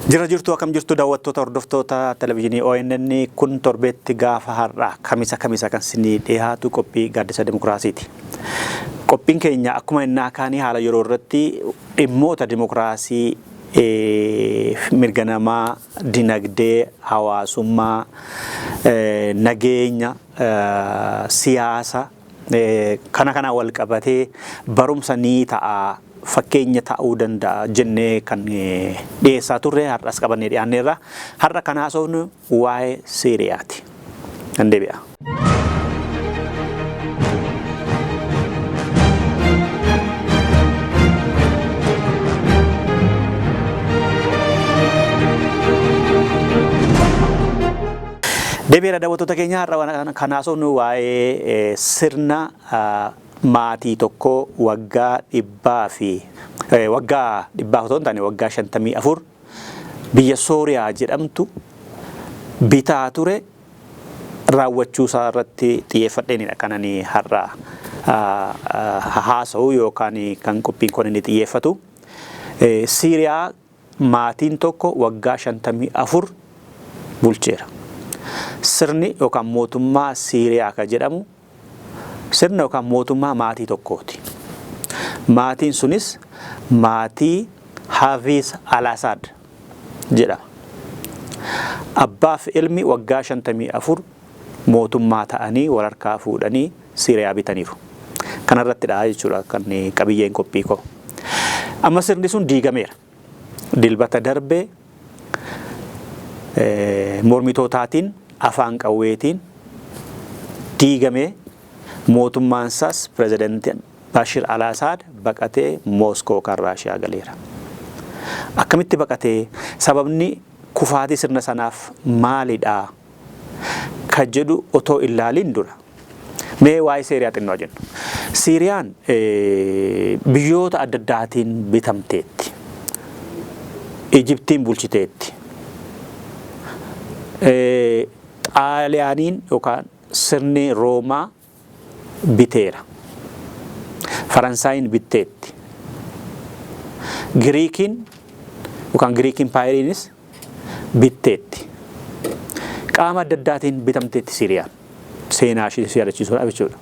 Jira jirtu, akkam jirtu daawwattoota, hordoftoota televizyiinii ONN? Kun torbeetti gaafa har'aa kamisa kamisa kan isinii dhiyaatu qophii Gaaddisa Dimokiraasiiti. Qophiin keenya akkuma innaa kaanii haala yeroo irratti dhimmoota dimokiraasii, mirga namaa, dinagdee, hawaasummaa, nageenya, siyaasa kana kanaan wal qabatee barumsa ni ta'a, fakkeenya ta'uu danda'a jennee kan dhiyeessaa turre har'as qabannee dhiyaanneerra. Har'a kan haasofnu waa'ee Siiriyaati. Nan deebi'a. Deebi'eera daawwattoota keenya. Har'a kan haasofnu waa'ee sirna maatii tokko waggaa dhibbaa fi waggaa dhibbaaf otoo hin taane waggaa 54 biyya Sooriyaa jedhamtu bitaa ture raawwachuu isaa irratti xiyyeeffadheenidha kan ani har'a haasa'u yookaan kan qophiin kun inni xiyyeeffatu. Siiriyaa maatiin tokko waggaa 54 bulcheera. Sirni yookaan mootummaa Siiriyaa kan jedhamu sirna yookaan mootummaa maatii tokkooti. Maatiin sunis maatii Hafiz al-Assad jedhama. Abbaa fi ilmi waggaa 54 mootummaa ta'anii wal harkaa fuudhanii Siiriyaa bitaniiru. Kanarrattidha jechuudha kan qabiyyeen qophii koo. Amma sirni sun diigameera. Dilbata darbe mormitootaatiin afaan qawweetiin diigamee, mootummaan isaas pirezidantii Bashir al-Assad baqatee Mooskoo kan Raashiyaa galeera. Akkamitti baqatee? Sababni kufaatii sirna sanaaf maalidha? Ka jedhu otoo ilaaliin dura mee waa'ee Siiriyaa xinnoo jennu. Siiriyaan biyyoota adda addaatiin bitamteetti. Ijiptiin bulchiteetti. Xaaliyaaniin yookaan sirni Roomaa biteera. Faransaayiin bitteetti. Giriikiin yookaan Giriik impaayeriinis bitteetti. Qaama adda addaatiin bitamteetti Siiriyaan. Seenaa ishee si yaadachiisuudhaaf jechuudha.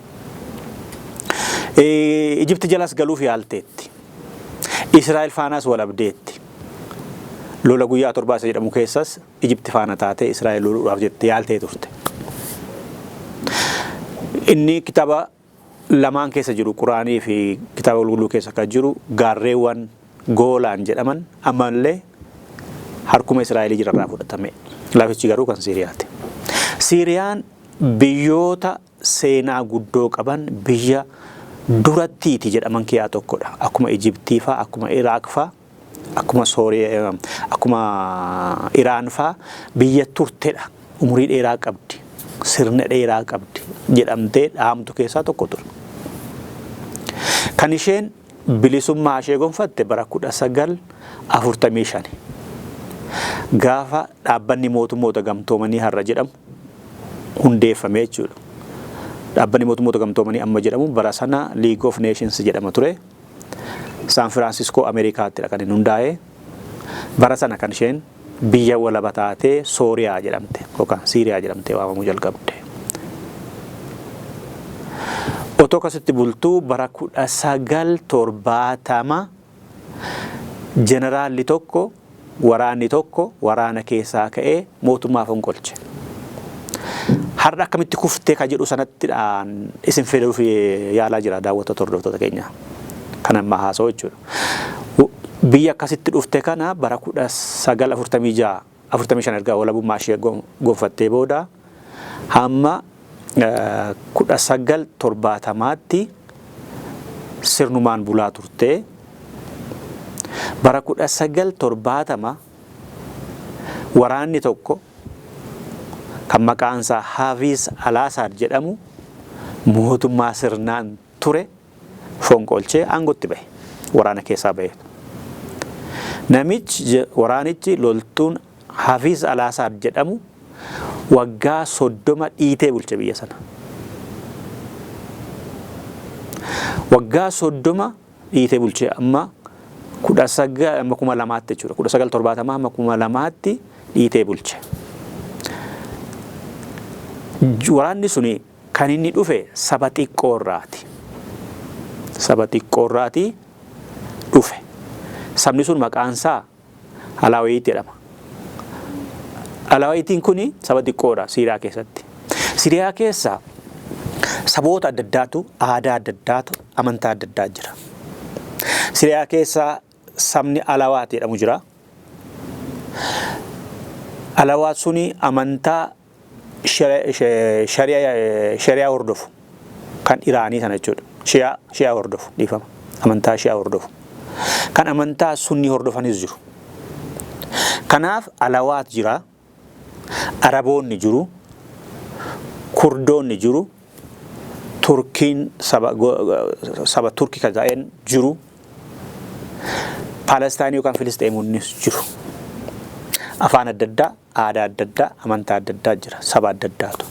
Ijipti jalas galuuf yaalteetti. Israa'el faanaas wal abdeetti. Lola guyyaa torbaa isa jedhamu keessas Ijipti faana taatee Israa'el loluudhaaf jettee yaaltee turte. Inni kitaaba lamaan keessa jiru, Quraanii fi kitaaba qulqulluu keessa kan jiru, gaarreewwan Goolaan jedhaman ammallee harkuma Israa'elii jirarraa fudhatame. Lafichi garuu kan Siiriyaati. Siiriyaan biyyoota seenaa guddoo qaban, biyya durattiiti jedhaman keessaa tokkodha. Akkuma Ijiptii faa, akkuma Iraaq faa, akkuma Sooriyaa, akkuma Iraan faa biyya turtedha. Umurii dheeraa qabdi. Sirna dheeraa qabdi jedhamtee dhaamtu keessaa tokko ture. Kan isheen bilisummaa ishee gonfatte bara 1945. Gaafa dhaabbanni Mootummoota Gamtoomanii har'a jedhamu hundeeffame jechuudha. Dhaabbanni Mootummoota Gamtoomanii amma jedhamu bara sana League of Nations jedhama ture. Saan Firaansiskoo Ameerikaattidha kan inni hundaa'e. Bara sana kan isheen biyya walaba taatee Sooriyaa jedhamte yookaan Siiriyaa jedhamtee waamamuu jalqabde. Otoo akkasitti bultuu bara 1970 jeneraalli tokko, waraanni tokko waraana keessaa ka'ee mootummaa fonqolche. Har'a akkamitti kuftee ka jedhu sanattidhaan isin fiduuf yaalaa jira, daawwattoota, hordoftoota keenya. Kan amma haasa'u jechuudha. Biyya akkasitti dhufte kana bara 1946, 45 erga walabummaa ishee gonfattee booda hamma 1970tti sirnumaan bulaa turte. Bara 1970 waraanni tokko kan maqaan isaa Hafiz Alaasaad jedhamu mootummaa sirnaan ture fonqolchee aangootti bahe. Waraana keessaa bahe. Namichi, waraanichi, loltuun Hafiz Alaasaad jedhamu waggaa 30 dhiitee bulche biyya sana. Waggaa 30 dhiitee bulchee amma 19 amma 2000tti jechuudha. 1970 amma 2000tti dhiitee bulche. Waraanni suni kan inni dhufe saba xiqqoorraati. Saba xiqqoorraati dhufe. Sabni sun maqaan isaa Alaawiit jedhama. Alaawiitiin kuni saba xiqqoodha Siiriyaa keessatti. Siiriyaa keessa saboota adda addaatu, aadaa adda addaatu, amantaa adda addaa jira. Siiriyaa keessa sabni Alawaat jedhamu jira. Alawaat suni amantaa shari'aa hordofu kan Iraanii sana jechuudha. Shi'aa hordofu, dhiifama. Amantaa Shi'aa hordofu. Kan amantaa Sunnii hordofanis jiru. Kanaaf Alawaat jira. Araboonni jiru. Kurdoonni jiru. Turkiin saba Turkii kan ta'een jiru. Palestaayinii yookaan Filisxeemonnis jiru. Afaan adda addaa, aadaa adda addaa, amantaa adda addaa jira. Saba adda addaatu.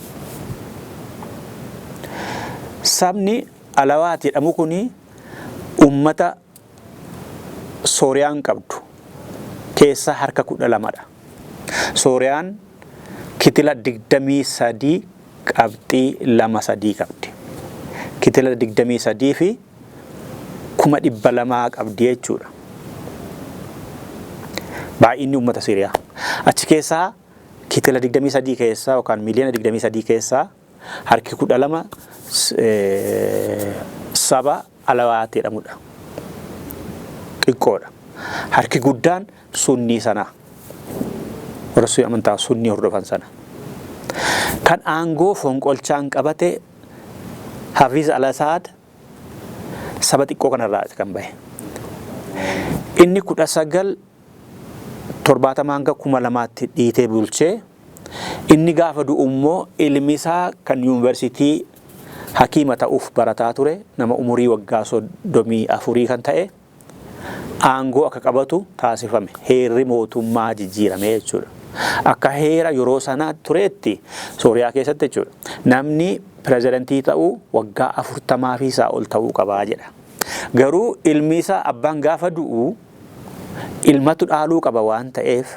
Sabni Alawaat jedhamu kuni ummata Sooriyaan qabdu keessa harka 12dha. Sooriyaan kitila 23.23 qabdi. Kitila 23 fi 200,000 qabdi jechuudha. Baay'inni uummata Siiriyaa. Achi keessaa kitila 23 keessaa yookaan miiliyoona 23 keessaa harki 12 saba Alawaat jedhamudha. Xiqqoodha. Harki guddaan Sunnii sana. Warra amantaa Sunnii hordofan sana. Kan aangoo fonqolchaan qabate Hafiz al-Assad saba xiqqoo kanarraa kan bahe. Inni 1970 hanga 2000tti dhiitee bulchee, inni gaafa du'u immoo ilmi isaa kan yuunivarsiitii hakiima ta'uuf barataa ture, nama umurii waggaa 34 kan ta'e, aangoo akka qabatu taasifame. Heerri mootummaa jijjiirame jechuudha. Akka heera yeroo sanaa tureetti Sooriyaa keessatti jechuudha. Namni pirezidantii ta'uu waggaa 40 fi isaa ol ta'uu qabaa jedha. Garuu ilmi isaa, abbaan gaafa du'u ilmatu dhaaluu qaba waan ta'eef,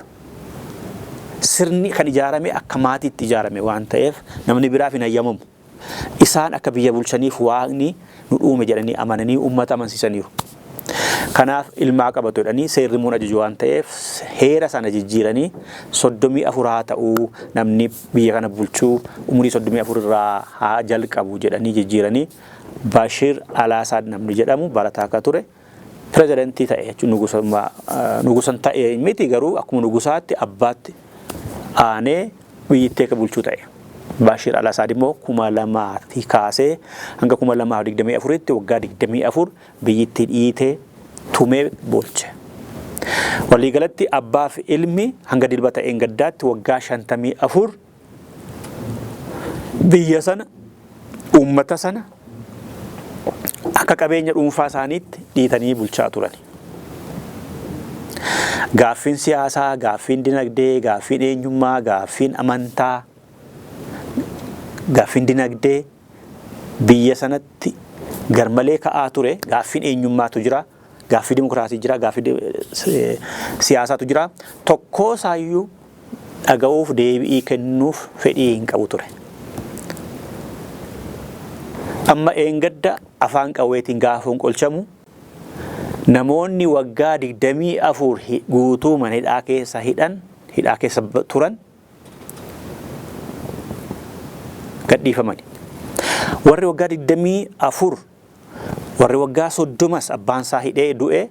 sirni kan ijaarame akka maatiitti ijaarame waan ta'eef, namni biraaf hin hayyamamu. Isaan akka biyya bulchaniif Waaqni nu uume jedhanii amananii uummata amansiisaniiru. Kanaaf ilmaa qabatu jedhanii seerri immoo ajaju waan ta'eef, heera sana jijjiiranii 34 haa ta'uu, namni biyya kana bulchuu umurii 34 irraa haa jalqabu jedhanii jijjiiranii, Bashir Alaasaad namni jedhamu barataa akka ture pirezidantii ta'e jechuun, nugusan ta'e miti, garuu akkuma nugusaatti abbaatti aanee biyyittii akka bulchuu ta'e. Bashir Al-Assad immoo 2000 kaasee hanga 2024tti waggaa 24 biyyittii dhiitee tumee bulche. Waliigalatti abbaa fi ilmi hanga Dilbata gaddaatti waggaa 54 biyya sana, uummata sana akka qabeenya dhuunfaa isaaniitti dhiitanii bulchaa turan. Gaaffiin siyaasaa, gaaffiin dinagdee, gaaffiin eenyummaa, gaaffiin amantaa, gaaffiin dinagdee biyya sanatti garmalee ka'aa ture. Gaaffiin eenyummaatu jira, gaaffii dimokiraasii jira, gaaffii siyaasaatu jira. Tokkoo isaayyuu dhaga'uuf, deebi'ii kennuuf fedhii hin qabu ture. Amma eengadda afaan qawweetiin gaafa fonqolchamu, namoonni waggaa 24 guutuu mana hidhaa keessa hidhan, hidhaa keessa turan gadhiifamani. Warri waggaa 24, warri waggaa 30s abbaan isaa hidhee du'e,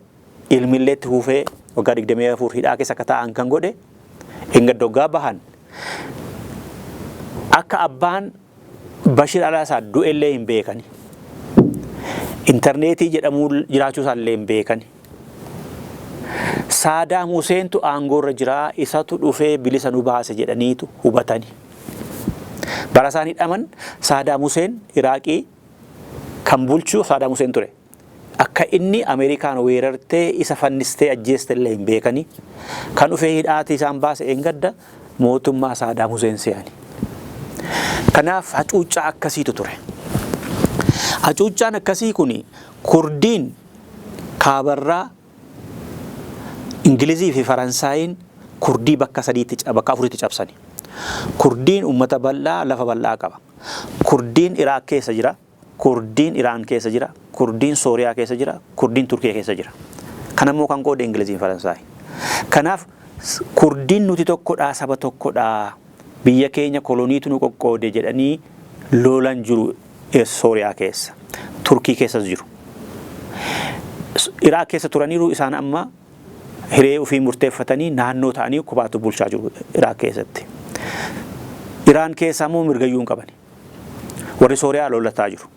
ilmillee itti fufee waggaa 24 hidhaa keessa akka taa'an kan godhe, eengadda waggaa bahan akka abbaan Bashir al-Assad du'ellee hin beekani. Intarneetii jedhamuu jiraachuu isaallee hin beekani. Saadaam Huseentu aangoorra jiraa, isatu dhufee bilisa nu baase jedhaniitu hubatani. Bara isaan hidhaman Saadaam Huseen Iraaqii kan bulchu Saadaam Huseen ture. Akka inni Ameerikaan weerartee isa fannistee ajjeeste illee hin beekani. Kan dhufee hidhaatii isaan baase eengadda mootummaa Saadaam Huseen se'ani. Kanaaf hacuuccaa akkasiitu ture. Hacuuccaan akkasii kun Kurdiin kaabarraa Ingilizii fi Faransaayiin Kurdii bakka sadiitti bakka afuritti cabsani. Kurdiin uummata bal'aa lafa bal'aa qaba. Kurdiin Iraaq keessa jira. Kurdiin Iraan keessa jira. Kurdiin Sooriyaa keessa jira. Kurdiin Turkii keessa jira. Kanammoo kan qoode Ingiliziin Faransaay. Kanaaf Kurdiin nuti tokkodhaa, saba tokkodhaa, biyya keenya koloniitu nu qoqqoode jedhanii lolan jiru Sooriyaa keessa. Turkii keessas jiru. Iraaq keessa turaniiru. Isaan amma hiree ofii murteeffatanii naannoo ta'anii kophaatu bulchaa jiru Iraaq keessatti. Iraan keessaa immoo mirgayyuu hin qabani. Warri Sooriyaa lolataa jiru.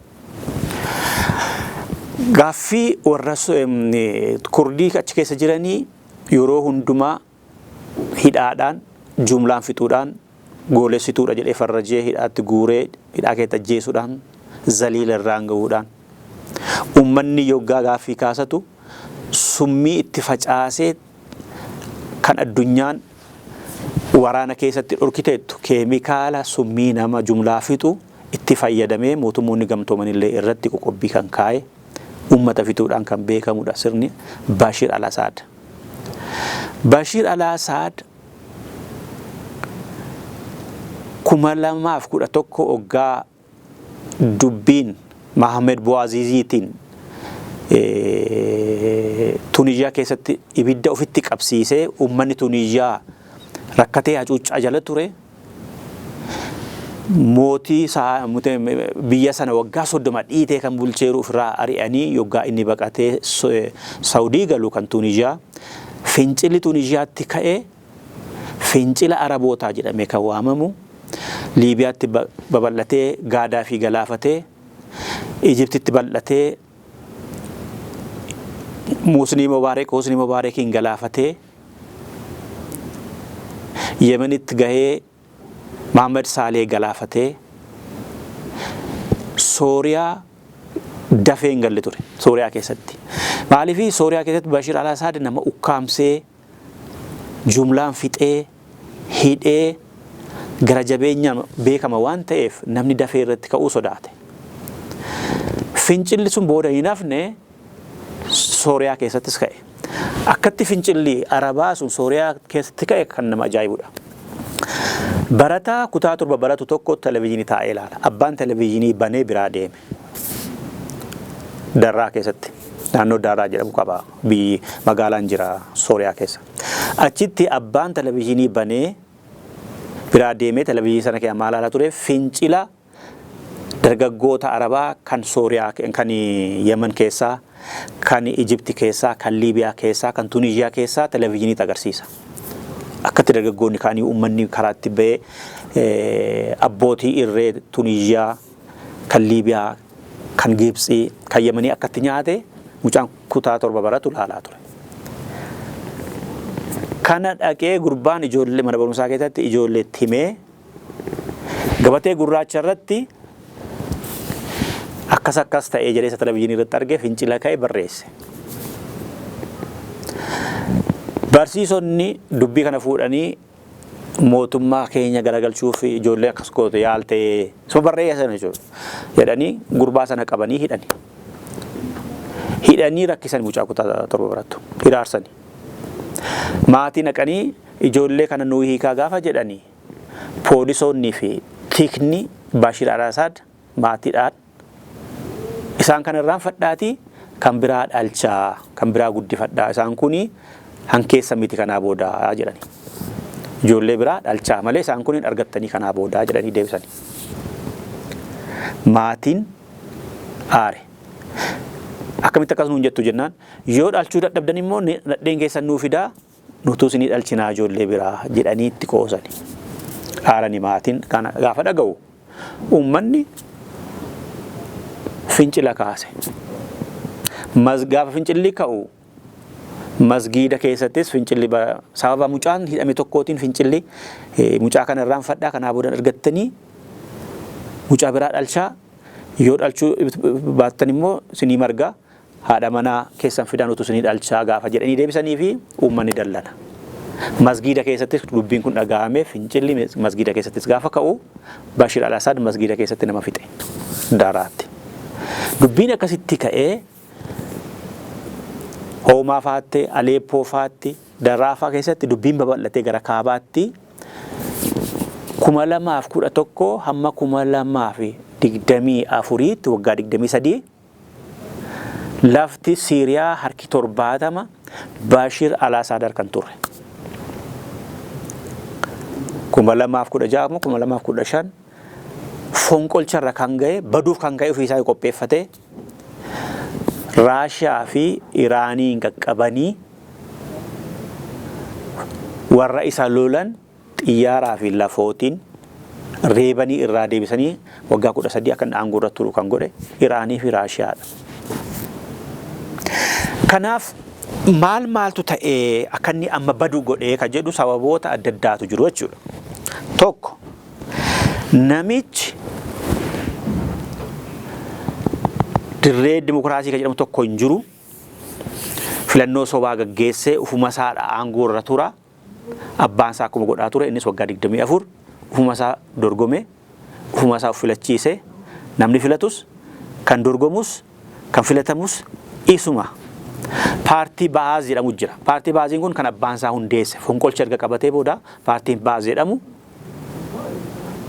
Gaaffii warra Kurdii achi keessa jiranii yeroo hundumaa hidhaadhaan, jumlaan fixuudhaan, goolessituudha jedhee farrajee hidhaatti guuree hidhaa keessatti ajjeesuudhaan, zaliila irraan gahuudhaan, uummanni yoggaa gaaffii kaasatu summii itti facaasee, kan addunyaan waraana keessatti dhorkiteettu keemikaala summii nama jumlaa fixu itti fayyadamee, mootummoonni gamtoomanillee irratti qoqqobbii kan kaa'e, uummata fixuudhaan kan beekamudha sirni Bashir al-Assad. Bashir al-Assad 2011 hoggaa dubbiin Mahamed Bouaziziitiin Tuniziyaa keessatti ibidda ofitti qabsiisee, uummanni Tuniziyaa rakkatee hacuuccaa jala ture. Mootii biyya sana waggaa 30 dhiitee kan bulcheeru ofirraa ari'anii, yoggaa inni baqatee Saudii galu kan Tuniziyaa, fincilli Tuniziyaatti ka'ee fincila Arabootaa jedhamee kan waamamu Liibiyaatti babal'atee Gaadaafii galaafatee, Ijiptitti bal'atee Musnii Mubaareek, Husnii Mubaarekiin galaafatee, Yemenitti gahee Mahammad Saalee galaafatee, Sooriyaa dafee hin galle ture Sooriyaa keessatti. Maaliif? Sooriyaa keessatti Bashir al-Assad nama ukkaamsee, jumlaan fixee, hidhee, gara jabeenyaan beekama waan ta'eef namni dafee irratti ka'uu sodaate. Fincilli sun booda hin hafne, Sooriyaa keessattis ka'e. Akkatti fincilli Arabaa sun Sooriyaa keessatti ka'e kan nama ajaa'ibudha. Barataa kutaa 7 baratu tokko televezyiinii taa'ee ilaala. Abbaan televezyiinii banee biraa deeme. Darraa keessatti. Naannoo Daaraa jedhamu qaba. Biyyi magaalaan jira Sooriyaa keessa. Achitti abbaan televezyiinii banee biraa deemee televezyiinii sana keessa maal ilaalaa ture? Fincila dargaggoota Arabaa kan Sooriyaa, kan Yemen keessaa, kan Ijipti keessaa, kan Liibiyaa keessaa, kan Tuniziyaa keessaa televezyiiniitti agarsiisa. Akkatti dargaggoonni kaanii uummanni karaatti ba'ee abbootii irree Tuniziyaa, kan Liibiyaa, kan Gibxii, kan Yemenii akkatti nyaate mucaan kutaa 7 baratu laalaa ture. Kana dhaqee gurbaan ijoollee mana barumsaa keessatti ijoolleetti himee, gabatee gurraacha irratti akkas akkas ta'ee jedhee isa televezyiinii irratti argee fincila ka'e barreesse. Barsiisonni dubbii kana fuudhanii mootummaa keenya garagalchuuf ijoollee akkas goote yaaltee suma barreessan jechuudha jedhanii gurbaa sana qabanii hidhani. Hidhanii rakkisan, mucaa kutaa 7 barattu hiraarsani. Maatii naqanii ijoollee kana nuu hiikaa gaafa jedhanii, poolisoonnii fi tikni Bashir al-Assad maatiidhaan isaan kana irraan fadhaatii kan biraa dhalchaa, kan biraa guddifadhaa, isaan kuni hankeessa miti kanaa boodaa jedhani. Ijoollee biraa dhalchaa malee isaan kun hin argattanii kanaa boodaa jedhanii deebisani. Maatiin aare. Akkamitti akkas nuun jettu jennaan, yoo dhalchuu dadhabdan immoo nadheen keessan nuu fidaa, nutuu isinii dhalchinaa ijoollee biraa jedhanii itti qoosani. Aarani maatiin kana gaafa dhaga'u, uummanni fincila kaase. Gaafa fincilli ka'u masgiida keessattis fincilli sababa mucaan hidhame tokkootiin fincilli mucaa kana irraan fadhaa, kanaa booda argattanii, mucaa biraa dhalchaa, yoo dhalchuu baattan immoo sinii margaa, haadha manaa keessan fidaan utuu isinii dhalchaa gaafa jedhanii deebisanii fi uummanni dallana. Masgiida keessattis dubbiin kun dhaga'amee fincilli masgiida keessattis gaafa ka'u Bashir al-Assad masgiida keessatti nama fixe Daraatti. Dubbiin akkasitti ka'ee Hoomaa fa'aatti, Aleeppoo fa'aatti, Daraafaa keessatti dubbiin babal'atee gara kaabaatti 2011 hamma 2024tti waggaa 23 lafti Siiriyaa harki 70 Baashir Alaasaad harkan turre. 2016 immoo 2015 fonqolcharra kan ga'e, baduuf kan ga'e, ofii isaa qopheeffatee Raashiyaa fi Iraaniin qaqqabanii warra isa lolan xiyyaaraa fi lafootiin reebanii irraa deebisanii waggaa 13 akka inni aangoo irra turu kan godhe Iraanii fi Raashiyaadha. Kanaaf maal maaltu ta'ee akka inni amma badu godhee kan jedhu sababoota adda addaatu jiru jechuudha. Tokko, namichi dirree dimokiraasii kan jedhamu tokko hin jiru. Filannoo sobaa gaggeessee ufuma isaadha aangoo irra tura. Abbaan isaa akkuma godhaa ture, innis waggaa 24 ufuma isaa dorgome, ufuma isaa of filachiise. Namni filatus, kan dorgomus, kan filatamus isuma. Paartii Ba'aaz jedhamu jira. Paartii Ba'aaziin kun kan abbaan isaa hundeesse. Fonqolcha erga qabatee booda paartiin Ba'aaz jedhamu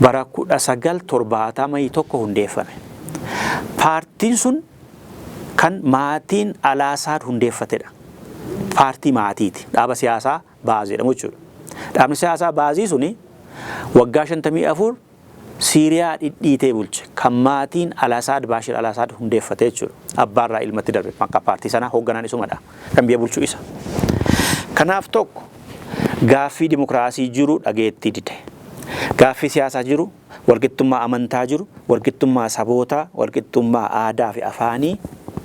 bara 1971 hundeeffame. Paartiin sun kan maatiin Alaasaad hundeeffatedha. Paartii maatiiti. Dhaaba siyaasaa Ba'aaz jedhamu jechuudha. Dhaabni siyaasaa Ba'aazii suni waggaa 54 Siiriyaa dhidhiitee bulche. Kan maatiin Alaasaad, Baashir Alaasaad hundeeffate jechuudha. Abbaarraa ilmatti darbe maqaa paartii sanaa, hoogganaan isumadha. Kan biyya bulchu isa. Kanaaf tokko, gaaffii dimokiraasii jiru dhageettii dide. Gaaffii siyaasaa jiru, walqixxummaa amantaa jiru, walqixxummaa sabootaa, walqixxummaa aadaa fi afaanii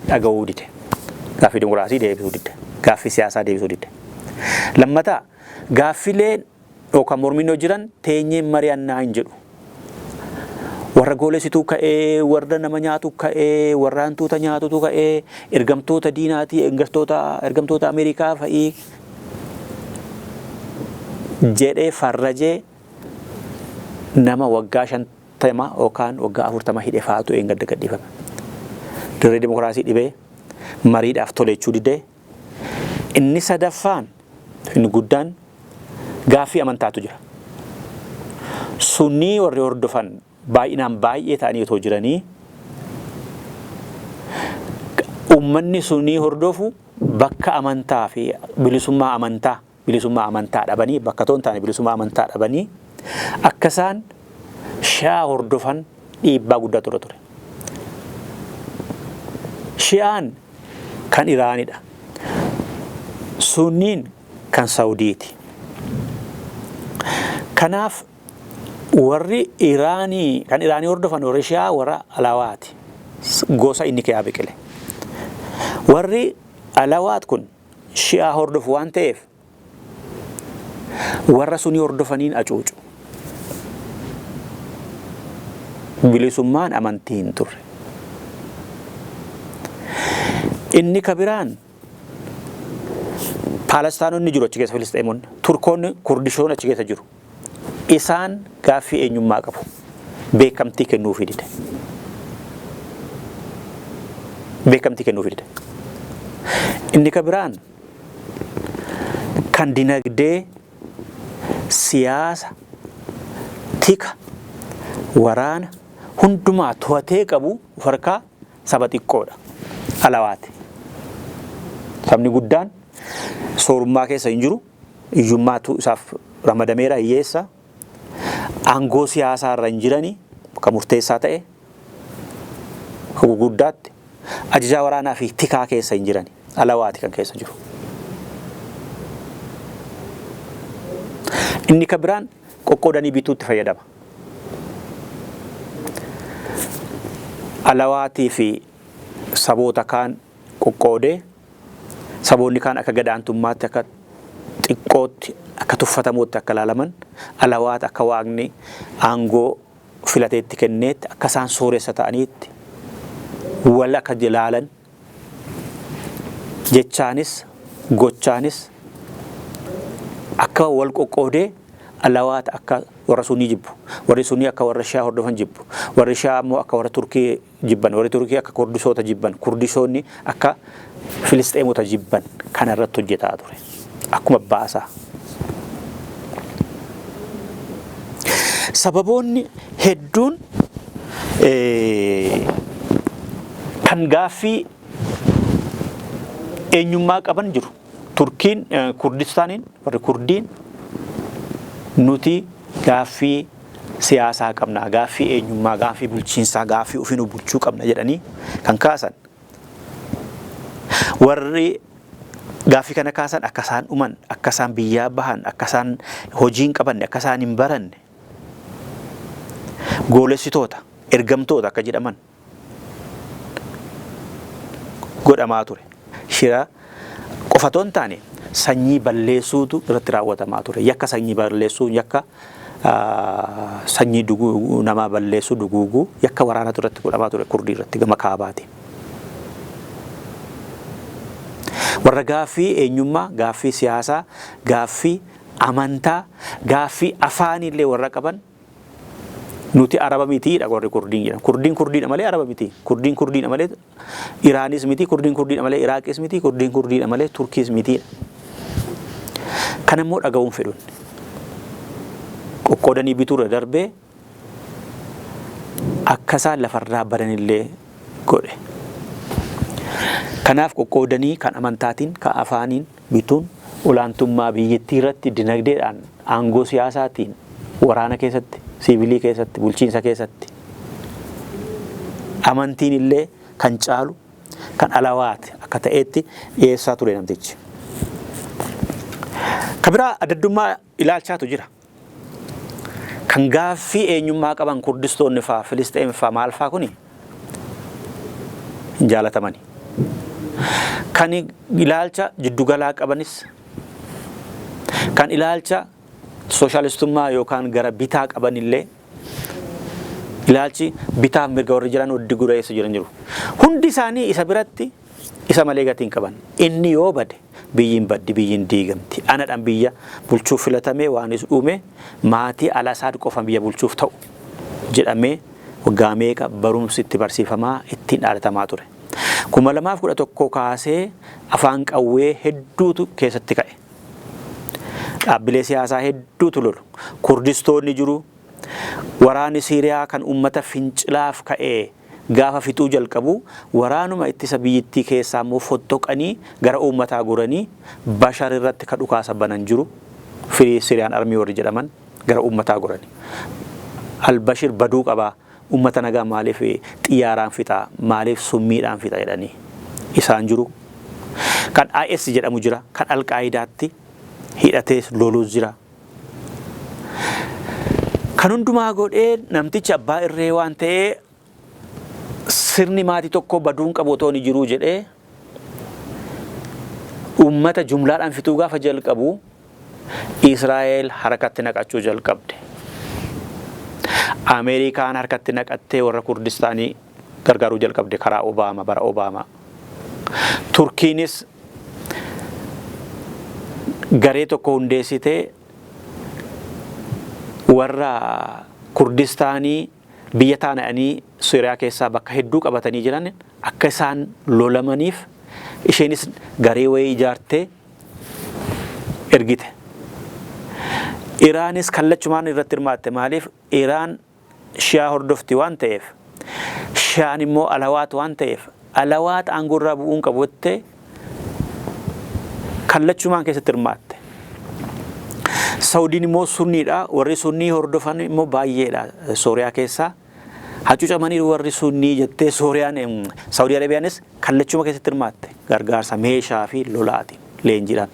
dhaga'uu dide. Gaaffii dimokiraasii deebisuu dide. Gaaffii siyaasaa deebisuu dide. Lammataa, gaaffileen yookaan mormiin yoo jiran teenyeen mari'annaa hin jedhu. Warra goolessituu ka'ee, warra nama nyaatu ka'ee, warra hantuuta nyaatutu ka'ee, ergamtoota diinaatii, ergamtoota Ameerikaa fa'ii jedhee farrajee nama waggaa 50 yookaan waggaa 40 hidhe fa'aatu eengadda gadhiifame. Dirree dimokiraasii dhibee mariidhaaf tolechuu didee. Inni sadaffaan, inni guddaan, gaaffii amantaatu jira. Sunnii warri hordofan baay'inaan baay'ee ta'anii otoo jiranii, uummanni sunnii hordofu bakka amantaa fi bilisummaa amantaa dhabanii, bakka otoo hin taane bilisummaa amantaa dhabanii akka isaan Shi'aa hordofan dhiibbaa guddaa ture. Shi'aan kan Iraanidha. Sunniin kan Saudiiti. Kanaaf warri Iraanii kan Iraanii hordofan, warri Shi'aa, warra Alawaati. Gosa inni keessaa biqile. Warri Alawaat kun Shi'aa hordofu waan ta'eef warra sunii hordofaniin acuucu. Bilisummaan amantii hin turre. Inni kabiraan Paalestaanonni jiru achi keessa, Filisxeemonni, Turkoonni, Kurdishoon achi keessa jiru. Isaan gaaffii eenyummaa qabu. Beekamtii kennuufii dide. Beekamtii kennuufii dide. Inni kabiraan kan dinagdee, siyaasa, tika, waraana hundumaa to'atee qabu of harkaa saba xiqqoodha. Alawaati. Sabni guddaan soorummaa keessa hin jiru. Hiyyummaatu isaaf ramadameera, hiyyeessa. Aangoo siyaasaa irra hin jirani kan murteessaa ta'e kan gurguddaatti. Ajajaa waraanaa fi tikaa keessa hin jirani. Alawaati kan keessa jiru. Inni kan biraan qoqqoodanii bituutti fayyadama. Alawaatii fi saboota kaan qoqqoodee saboonni kaan akka gadaantummaatti, akka xiqqootti, akka tuffatamootti akka ilaalaman, Alawaata akka waaqni aangoo filateetti kenneetti, akka isaan sooressa ta'aniitti wal akka ilaalan jechaanis gochaanis akka wal qoqqoodee, Alawaata akka warra Sunii jibbu, warri Sunii akka warra Shi'aa hordofan jibbu, warri Shi'aa ammoo akka warra Turkii jibban, warri Turkii akka Kurdisoota jibban, Kurdisoonni akka Filisxeemota jibban kana irratti hojjetaa ture. Akkuma abbaa isaa. Sababoonni hedduun kan gaaffii eenyummaa qaban jiru. Turkiin Kurdistaaniin warri Kurdiin nuti gaaffii siyaasaa qabna, gaaffii eenyummaa, gaaffii bulchiinsaa, gaaffii ofiin of bulchuu qabna jedhanii kan kaasan. Warri gaaffii kana kaasan akka isaan dhuman, akka isaan biyyaa bahan, akka isaan hojii hin qabanne, akka isaan hin baranne goolessitoota, ergamtoota akka jedhaman godhamaa ture. Shira qofa otoo hin taane sanyii balleessuutu irratti raawwatamaa ture. Yakka sanyii balleessuu, yakka sanyii namaa balleessuu, duguuguu, yakka waraanatu irratti godhamaa ture Kurdii irratti gama kaabaati. Warra gaaffii eenyummaa, gaaffii siyaasaa, gaaffii amantaa, gaaffii afaaniillee warra qaban nuti Araba mitiidha warri Kurdiin jedhan. Kurdiin Kurdiidha malee Araba miti. Kurdiin Kurdiidha malee Iraanis miti. Kurdiin Kurdiidha malee Iraaqis miti. Kurdiin Kurdiidha malee Turkiis mitiidha. Kan immoo dhaga'uun fedhun. Qoqqoodanii bituurra darbee akka isaan lafarraa badanillee godhe. Kanaaf qoqqoodanii kan amantaatiin, kan afaaniin bituun olaantummaa biyyattii irratti dinagdeedhaan, aangoo siyaasaatiin, waraana keessatti, siivilii keessatti, bulchiinsa keessatti amantiin illee kan caalu kan alawaati akka ta'etti dhiyeessaa ture namtichi. Kan biraa addaddummaa ilaalchaatu jira. Kan gaaffii eenyummaa qaban Kurdistoonni faa, Filisxeem faa maal faa kuni hin jaalatamani. Kan ilaalcha jiddugalaa qabanis kan ilaalcha sooshaalistummaa yookaan gara bitaa qabanillee ilaalchi bitaaf mirga warri jiran waddi gureessa jiran jiru. Hundi isaanii isa biratti isa malee gatii hin qaban. Inni yoo bade biyyi hin baddi, biyyi hin diigamti. Anadhaan biyya bulchuuf filatamee waanis dhume maatii Al-Asaad qofaan biyya bulchuuf ta'u jedhamee waggaa meeqa barumsi itti barsiifamaa ittiin dhaadatamaa ture. 2011 kaasee afaan qawwee hedduutu keessatti ka'e. Dhaabbilee siyaasaa hedduutu lolu. Kurdistoonni jiru. Waraanni Siiriyaa kan uummata fincilaaf ka'e gaafa fixuu jalqabu waraanuma ittisa biyyittii keessaa immoo fottoqanii gara uummataa goranii Bashar irratti ka dhukaasa banan jiru. Firii Siriyaan Armii warri jedhaman gara uummataa gorani. Al-Bashir baduu qaba. Uummata nagaa maaliif xiyyaaraan fixa, maaliif summiidhaan fixa jedhanii isaan jiru. Kan IS jedhamu jira, kan Al-Qaayidaatti hidhatee loluus jira. Kan hundumaa godhee namtichi abbaa irree waan ta'ee sirni maatii tokkoo baduun qabu otoo inni jiruu jedhee uummata jumlaadhaan fixuu gaafa jalqabu Israa'el harkatti naqachuu jalqabde. Ameerikaan harkatti naqattee warra Kurdistaanii gargaaruu jalqabde karaa Obaama bara Obaamaa. Turkiinis garee tokko hundeessitee warra Kurdistaanii biyya taana'anii Sooriyaa keessaa bakka hedduu qabatanii jiran akka isaan lolamaniif isheenis garee wayii ijaartee ergite. Iraanis kallachumaan irratti hirmaatte. Maaliif? Iraan Shi'aa hordofti waan ta'eef, Shi'aan immoo Alawaat waan ta'eef, Alawaat aangoo irraa bu'uu hin qabu jettee kallachumaan keessatti hirmaatte. Saudiin immoo Sunniidha. Warri Sunnii hordofan immoo baay'eedha Sooriyaa keessaa. Hacuucamaniiru warri Sunnii jettee Sooriyaan Saudii Arabiyaanis kallachuma keessatti hirmaatte gargaarsa meeshaa fi lolaatiin leenjiidhaan.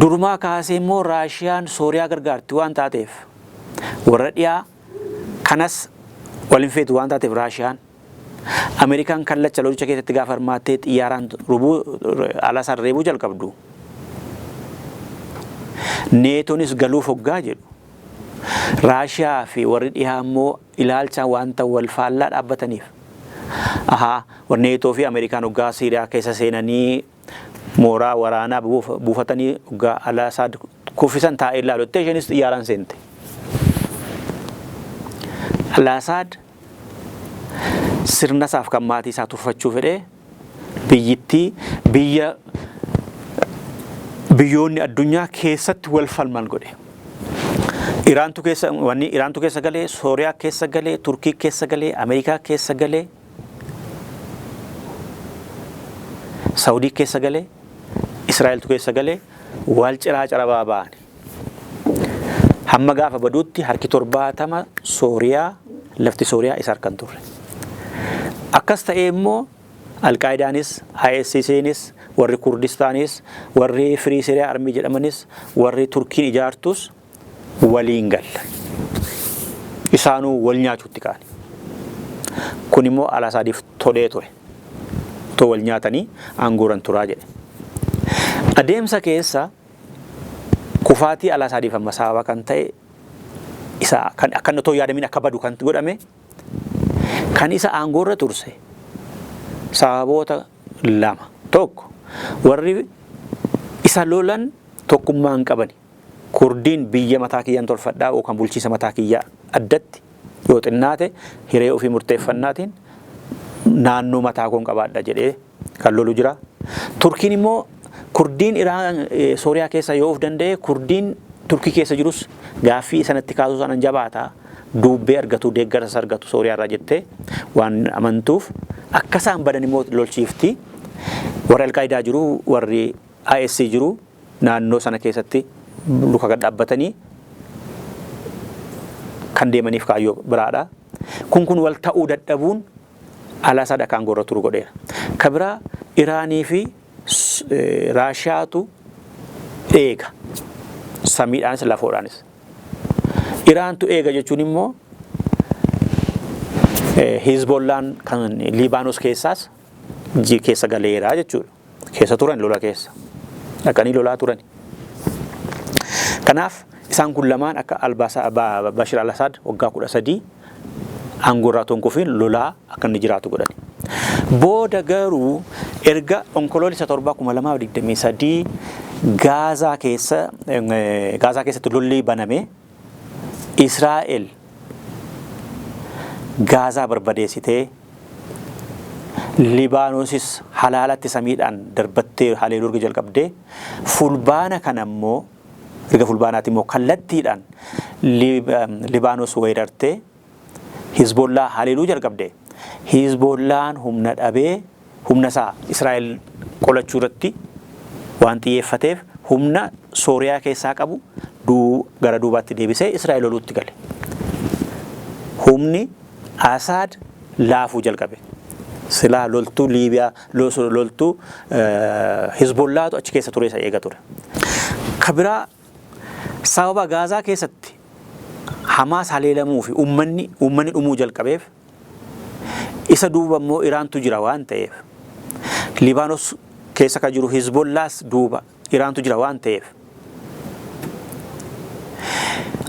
Durumaa kaasee immoo Raashiyaan Sooriyaa gargaarti waan taateef warra dhiyaa kanas wal hin feetu waan taateef Raashiyaan Ameerikaan kallacha lolicha keessatti gaafa hirmaattee xiyyaaraan rubuu Al-Asad reebuu jalqabdu. Neetoonis galuuf hoggaa jedhu. Raashiyaa fi warri dhihaa immoo ilaalchaan wanta wal faallaa dhaabbataniif. Ahaa, Neetoo fi Ameerikaan hoggaa Siiriyaa keessa seenanii mooraa waraanaa buufatanii hoggaa Al-Asad kuffisan taa'ee ilaalu jettee isheenis xiyyaaraan seente. Al-Asad sirna isaaf kan maatii isaa turfachuu fedhee Biyyittii biyya biyyoonni addunyaa keessatti wal falman godhe. Iraantu keessa wanni Iraantu keessa galee, Sooriyaa keessa galee, Turkii keessa galee, Ameerikaa keessa galee, Saawudii keessa galee, Israa'eltu keessa galee wal ciraa carabaa ba'an. Hamma gaafa baduutti harki 70 Sooriyaa, lafti Sooriyaa isa harkan turre. Akkas ta'ee immoo Alqaayidaanis, ISIS'nis, warri Kurdistaanis, warri Free Syria Army jedhamanis, warri Turkiin ijaartus waliin galle. Isaanuu wal nyaachuutti ka'an. Kun immoo Al-Asaadiif tolee ture. Otoo wal nyaatanii aangooran turaa jedhe. Adeemsa keessa kufaatii Al-Asaadiif amma sababa kan ta'e, isa kan akka inni otoo yaadamin akka badu kan godhame, kan isa aangoorra turse sababoota lama. Tokko, warri isa lolan tokkummaa hin qabani. Kurdiin biyya mataa kiyyaan tolfadhaa yookaan bulchiinsa mataa kiyyaa addatti yoo xinnaate hiree ofii murteeffannaatiin naannoo mataa koon qabaadha jedhee kan lolu jira. Turkiin immoo Kurdiin Iraan Sooriyaa keessa yoo of danda'e, Kurdiin Turkii keessa jirus gaaffii sanatti kaasuu sanan jabaata, duubbee argatu, deeggarsa argatu Sooriyaa irraa jettee waan amantuuf akka isaan badan immoo lolchiifti. Warri Alqaayidaa jiru, warri IS jiru naannoo sana keessatti luka gad dhaabbatanii kan deemaniif kaayyoo biraadha. Kun wal ta'uu dadhabuun Al-Asad akka aangoo irra turu godheera. Ka biraa, Iraanii fi Raashiyaatu eega. Samiidhaanis lafoodhaanis. Iraantu eega jechuun immoo Hizbollaan kan Liibaanos keessaas keessa galeera jechuudha. Keessa turan, lola keessa. Dhaqanii lolaa turan. Kanaaf isaan kun lamaan akka Bashir al-Assad waggaa 13 aangoo irraa otoo hin kufiin lolaa akka inni jiraatu godhan. Booda garuu erga Onkoloolessa 7, 2023 Gaazaa keessatti lolli baname, Israa'el Gaazaa barbadeessitee, Libaanoosis halaalatti samiidhaan darbattee haleeluu erga jalqabdee, Fulbaana kana immoo, erga Fulbaanaati immoo kallattiidhaan Libaanos weerartee Hizbollaa haleeluu jalqabde. Hizbollaan humna dhabee humna isaa Israa'el qolachuu irratti waan xiyyeeffateef humna Sooriyaa keessaa qabu gara duubaatti deebisee Israa'el loluutti gale. Humni Asaad laafuu jalqabe. Silaa loltuu Liibiyaa, loltuu Hizbollaatu achi keessa ture, isa eega ture. Ka biraa, sababa Gaazaa keessatti Hamaas haleelamuu fi uummanni dhumuu jalqabeef, isa duuba immoo Iraantu jira waan ta'eef, Libaanos keessa kan jiru Hizbollaas duuba Iraantu jira waan ta'eef,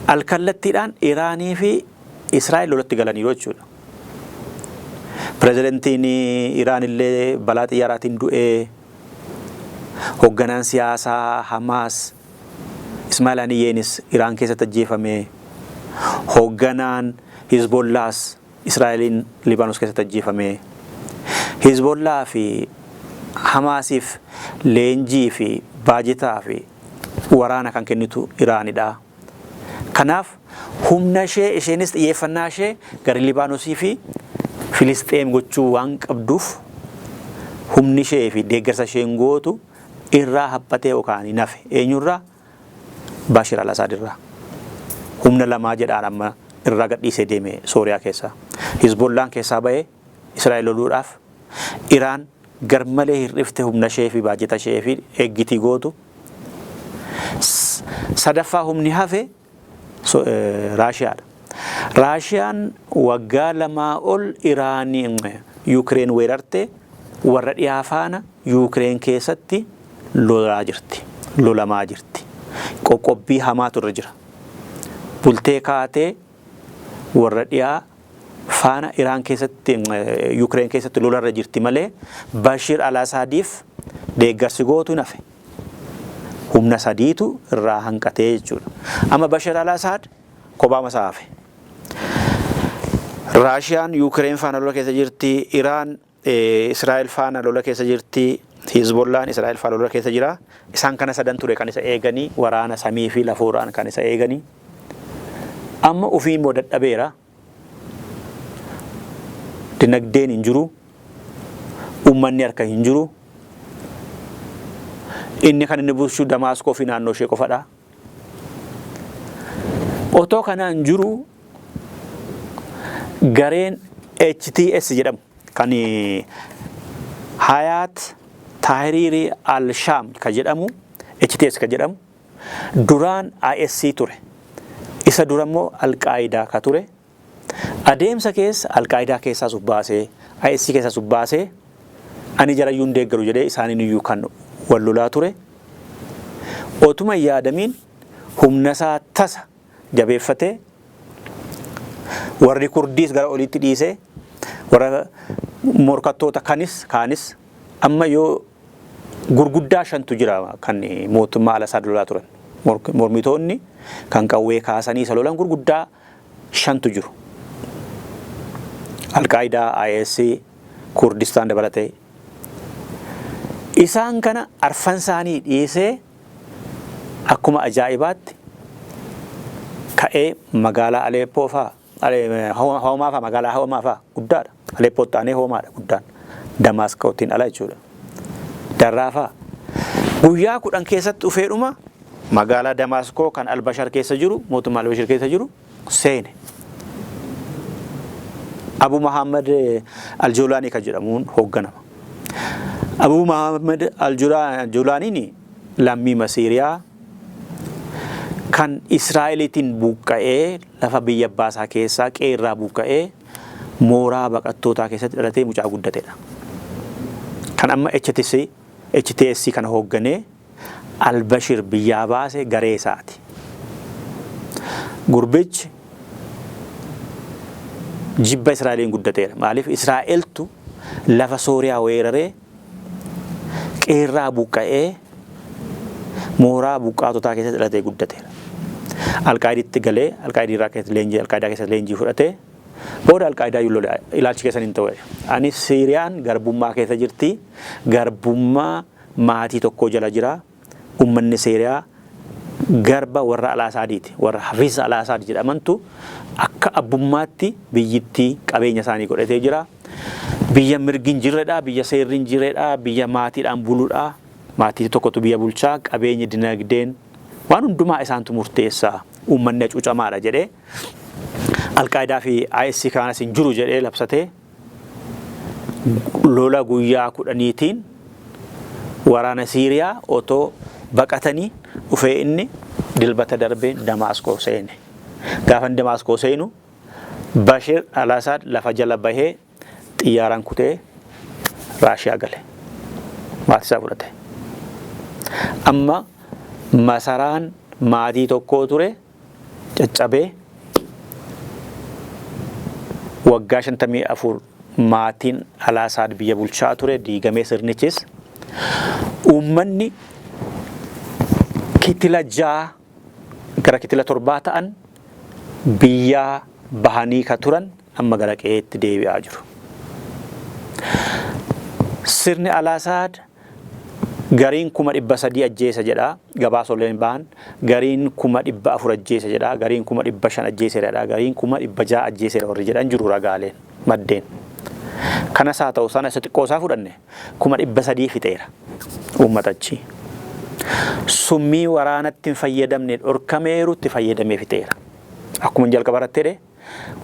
alkallattiidhaan Iraanii fi Israa'el lolatti galaniiru jechuudha. Pirezidantiin Iraan illee balaa xiyyaaraatiin du'ee, hoogganaan siyaasaa Hamaas Ismail Haniyeenis Iraan keessatti ajjeefame, hoogganaan Hizbollaas Israa'eliin Libaanos keessatti ajjeefame. Hizbollaa fi Hamaasiif leenjii fi baajetaa fi waraana kan kennitu Iraanidha. Kanaaf humna ishee, isheenis xiyyeeffannaa ishee gara Libaanosii fi Filisxeem gochuu waan qabduuf, humni ishee fi deeggarsa isheen gootu irraa haphatee yookaan hin hafe. Eenyurraa? Bashir al-Assad irraa. Humna lamaa jedhaan amma irraa gadhiisee deeme Sooriyaa keessaa. Hizbollaan keessaa ba'ee Israa'el loluudhaaf, Iraan garmalee hir'ifte humna ishee fi baajeta ishee fi eeggitii gootu. Sadaffaa humni hafe Raashiyaadha. Raashiyaan waggaa 2 ol Iraanii Yuukireen weerarte, warra dhiyaa faana Yuukireen keessatti lolaa jirti. Lolamaa jirti. Qoqqobbii hamaatu irra jira. Bultee kaatee warra dhiyaa faana Iraan keessatti, Yuukireen keessatti lolarra jirti malee Bashir al-Asaadiif deeggarsi gootu hin hafe. Humna sadiitu irraa hanqatee jechuudha. Amma Bashir al-Asaad kophaa masaa hafe. Raashiyaan Yuukireen faana lola keessa jirti. Iraan Israa'el faana lola keessa jirti. Hizbollaan Israa'el faana lola keessa jira. Isaan kana sadan ture kan isa eeganii, waraana samii fi lafooraan kan isa eeganii. Amma ofii immoo dadhabeera. Dinagdeen hin jiru. Uummanni harka hin jiru. Inni kan inni bulchu Damaaskoo fi naannoo ishee qofadha. Otoo kanaan jiru gareen HTS jedhamu kan Hayaat Tahriiri al-Shaam kan jedhamu, HTS kan jedhamu, duraan IS ture. Isa dura immoo Al-Qaayidaa ka ture. Adeemsa keessa Al-Qaayidaa keessaas of baasee, IS keessaas of baasee, ani jarayyuu hin deeggaru jedhee isaaniin iyyuu kan wal lolaa ture. Otuma hin yaadamiin humna isaa tasa jabeeffatee, warri Kurdiis gara oliitti dhiisee, warra morkattoota kanis kaanis, amma yoo gurguddaa shantu jira kan mootummaa Al-Asaad lolaa turan. Mormitoonni kan qawwee kaasanii isa lolan gurguddaa shantu jiru. Alqaayidaa, IS, Kurdistaan dabalatee. Isaan kana arfan isaanii dhiisee akkuma ajaa'ibaatti ka'ee magaalaa Aleeppoo fa'aa, Hoomaa fa'aa, magaalaa Hoomaa fa'aa guddaadha. Aleeppootti aanee Hoomaadha guddaan. Damaaskootiin ala jechuudha. Darraa fa'aa. Guyyaa 10 keessatti dhufeedhuma magaalaa Damaaskoo kan Albashar keessa jiru, mootummaa Albashar keessa jiru seene. Abu Muhammad Al-Jolaanii kan jedhamuun hoogganama. Abu Muhammad Al-Jolaaniin lammii Siiriyaa kan Israa'eliitiin buqqa'ee, lafa biyya abbaasaa keessaa qeerraa buqqa'ee mooraa baqattootaa keessatti dhalatee mucaa guddatedha. Kan amma HTC, HTS kana hoogganee Albashir biyyaa baase garee isaati. Gurbichi jibba Israa'eliin guddateera. Maaliif? Israa'eltu lafa Sooriyaa weeraree, qeerraa buqqa'ee mooraa buqqaatotaa keessatti dhalatee guddateera. Alqaayiditti galee Alqaayidiirraa keessatti leenjii, Alqaayidaa keessatti leenjii fudhatee booda Alqaayidaa iyyuu lole, ilaalchi keessan hin ta'u. Ani Siiriyaan garbummaa keessa jirti. Garbummaa maatii tokkoo jala jira. Uummanni Siiriyaa garba warra Alaasaadiiti. Warra Hafiz Alaasaad jedhamantu akka abbummaatti biyyittii qabeenya isaanii godhatee jira. Biyya mirgi hin jirredha, biyya seerri hin jirredha, biyya maatiidhaan buludha. Maatii tokkotu biyya bulchaa, qabeenyi, dinagdeen waan hundumaa isaantu murteessa. Uummanni hacuucamaadha jedhee Alqaayidaa fi IS kaanas hin jiru jedhee labsatee, lola guyyaa 10tiin waraana Siiriyaa otoo baqatanii dhufee inni Dilbata darbee Damaaskoo seene. Gaafa inni Damaaskoo seenu Bashir al-Assad lafa jala bahee xiyyaaraan kutee Raashiyaa gale. Maatii isaa fudhate. Amma masaraan maatii tokkoo ture caccabee, waggaa 54 maatiin Alaasaad biyya bulchaa ture diigamee, sirnichis uummanni kitila 6 gara kitila 7 ta'an biyyaa bahanii ka turan amma gara qe'eetti deebi'aa jiru. Sirni Alaasaad gariin 300,000 ajjeesa jedha gabaasoleen bahan, gariin 400,000 ajjeesa jedha, gariin 500,000 ajjeeseera jedha, gariin 600,000 ajjeeseera warri jedhan jiru ragaaleen maddeen. Kanas haa ta'u sana, isa xiqqoo isaa fudhanne 300,000 fixeera uummatachi. Summii waraanatti hin fayyadamne dhorkameerutti fayyadamee fixeera. Akkuma jalqaba irratti jedhe,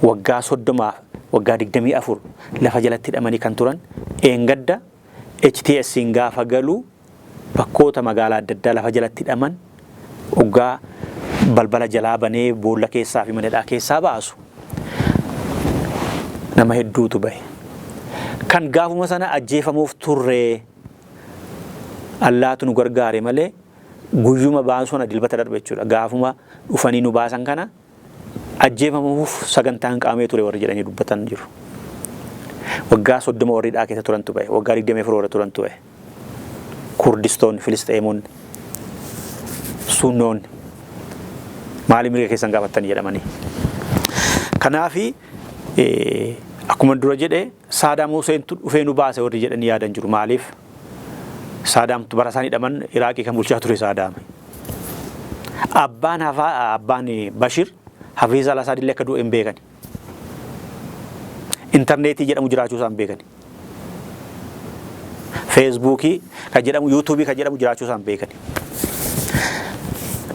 waggaa 30f waggaa 24 lafa jalatti hidhamanii kan turan eengadda HTS'n gaafa galu bakkoota magaalaa adda addaa lafa jalatti hidhaman waggaa balbala jalaa banee boolla keessaa fi mana hidhaa keessaa baasu nama hedduutu bahe. Kan gaafuma sana ajjeefamuuf turree Allaatu nu gargaare malee, guyyuma baasu sana, Dilbata darbe jechuudha. Gaafuma dhufanii nu baasan kana ajjeefamuuf sagantaan qaamee ture warri jedhanii dubbatan jiru. Waggaa 30 warri hidhaa keessa turantu bahe. Waggaa 24 warra turantu bahe. Kurdistoonni, Filisxeemonni, Sunnoonni maaliif mirga keessan gaafattanii jedhamanii. Kanaafi Akkuma dura jedhe, Saadaam Huseentu dhufee nu baase warri jedhanii yaadan jiru. Maaliif? Saadaamtu bara isaan hidhaman Iraaqii kan bulchaa ture Saadaami. Abbaan hafaa abbaan Bashir Hafiiz al-Asaad illee akka du'e hin beekani. Intarneetii jedhamu jiraachuu isaa hin beekani. Feesbuukii kan jedhamu, yuutuubii kan jedhamu jiraachuu isaa hin beekani.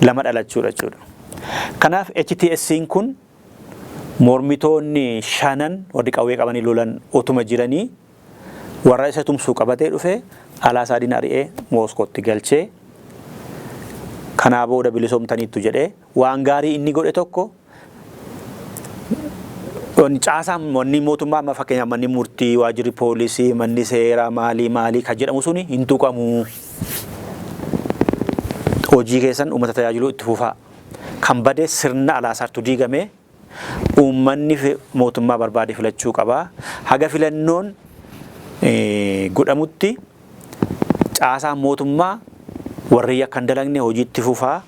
Lama dhalachuudha jechuudha. Kanaaf HTS'n kun mormitoonni shanan warri qawwee qabanii lolan otuma jiranii warra isa tumsuu qabatee dhufe Alaasaadiin ari'ee Mooskootti galchee, kanaa booda bilisoomtaniittu jedhee. Waan gaarii inni godhe tokko, caasaan manni mootummaa, amma fakkeenyaaf manni murtii, waajjirri poolisii, manni seeraa, maalii maalii kan jedhamu suni hin tuqamu. Hojii keessan uummata tajaajiluu itti fufaa. Kan bade sirna Alaasaartu diigame, uummanni mootummaa barbaade filachuu qaba. Haga filannoon godhamutti caasaan mootummaa warri yakka hin dalagne hojii itti fufaa.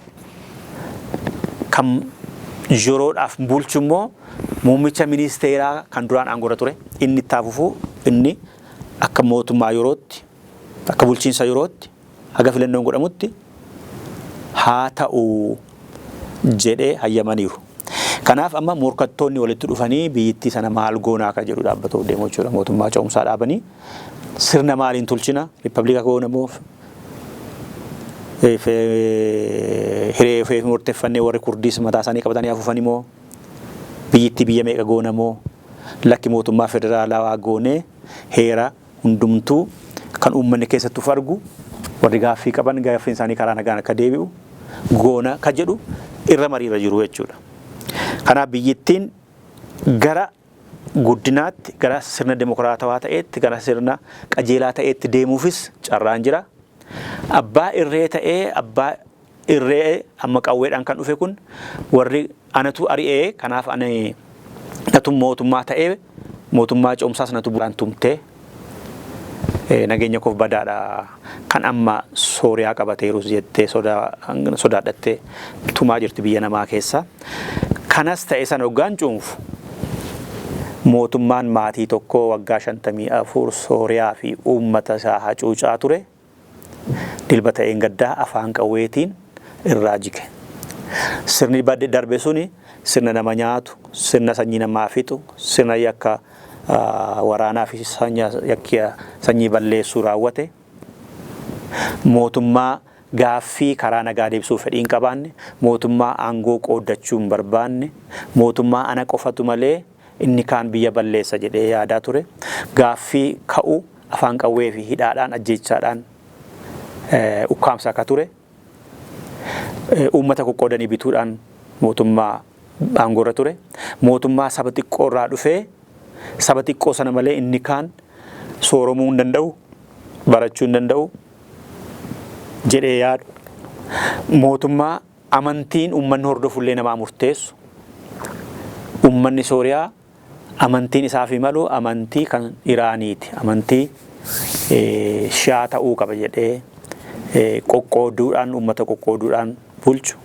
Kan yeroodhaaf bulchu immoo muummicha ministeeraa kan duraan aangoorra ture inni itti fufuu, inni akka mootummaa yerootti, akka bulchiinsa yerootti, haga filannoon godhamutti haa ta'u jedhee hayyamaniiru. Kanaaf amma morkattoonni walitti dhufanii biyyittii sana maal goonaa akka jedhu dhaabbatuuf deemu jechuudha. Mootummaa ce'umsaa dhaabanii sirna maaliin tulchina, riippablika goona moo, hiree ofii murteeffannee warri Kurdiis mataa isaanii qabatanii hafuufanii moo, biyyittii biyya meeqa goona moo, lakki mootummaa federaalawaa goonee heera hundumtuu kan uummanni keessatti of argu, warri gaaffii qaban gaaffiin isaanii karaa nagaan akka deebi'u goona ka jedhu irra mariirra jiru jechuudha. Kanaaf biyyittiin gara guddinaatti, gara sirna dimokiraatawaa ta'eetti, gara sirna qajeelaa ta'eetti deemuufis carraan jira. Abbaa irree ta'ee, abbaa irree amma qawweedhaan kan dhufe kun, warri anatu ari'ee, kanaaf ani natu mootummaa ta'ee, mootummaa ce'umsaas natu bulaan tumtee nageenya koof badaadha, kan amma Sooriyaa qabateerus jettee sodaadhattee tumaa jirti biyya namaa keessa. Kanas ta'e sana hoggaan cuunfu, mootummaan maatii tokkoo waggaa 54 Sooriyaa fi uummata isaa hacuucaa ture Dilbata eengaddaa afaan qawweetiin irraa jige. Sirni darbe suni sirna nama nyaatu, sirna sanyii namaa fixu, sirna yakka waraanaa fi sanyii balleessuu raawwate, mootummaa gaaffii karaa nagaa deebisuuf fedhii hin qabaanne, mootummaa aangoo qooddachuu hin barbaanne, mootummaa ana qofatu malee inni kaan biyya balleessa jedhee yaadaa ture, gaaffii ka'u afaan qawwee fi hidhaadhaan, ajjeechaadhaan ukkaamsaa akka ture, uummata qoqqoodanii bituudhaan mootummaa aangoorra ture, mootummaa saba xiqqoo irraa dhufee saba xiqqoo sana malee inni kaan sooromuu hin danda'u, barachuu hin danda'u jedhee yaadu, mootummaa amantiin uummanni hordofullee namaa murteessu, uummanni Sooriyaa amantiin isaaf malu amantii kan Iraaniiti, amantii Shi'aa ta'uu qaba jedhee qoqqooduudhaan, uummata qoqqooduudhaan bulchu,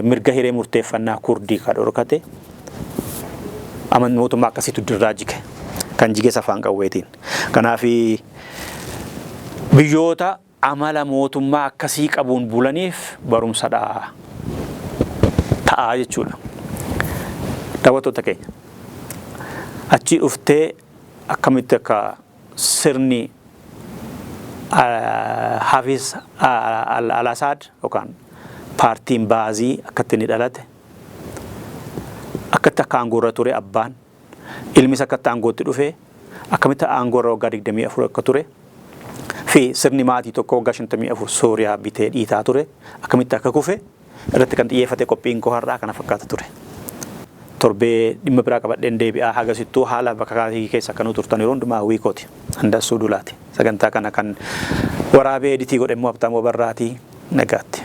mirga hiree murteeffannaa Kurdii ka dhorkate, mootummaa akkasiitu dirraa jige, kan jiges afaan qawweetiin. Kanaaf biyyoota amala mootummaa akkasii qabuun bulaniif barumsadha ta'aa jechuudha. Daawwattoota keenya, achii dhuftee akkamitti akka sirni Hafiz al-Asaad yookaan paartiin Baazii akkatti inni dhalate, akkatti akka aangoorra ture, abbaan ilmis akkatti aangootti dhufe, akkamitti aangoorra waggaa 24 akka ture fi sirni maatii tokko waggaa 54 Sooriyaa bitee dhiitaa ture akkamitti akka kufe irratti kan xiyyeeffate qophiin koo har'aa kana fakkaata ture. Torbee dhimma biraa qabadheen deebi'aa. Hagasittuu haala bakka kaatii keessa akka nu turtan yeroo hundumaa hawwii kooti. Andassuu Dulaati. Sagantaa kana kan waraabee editii godhe immoo Habtaamuu Abarraatii. Nagaatti.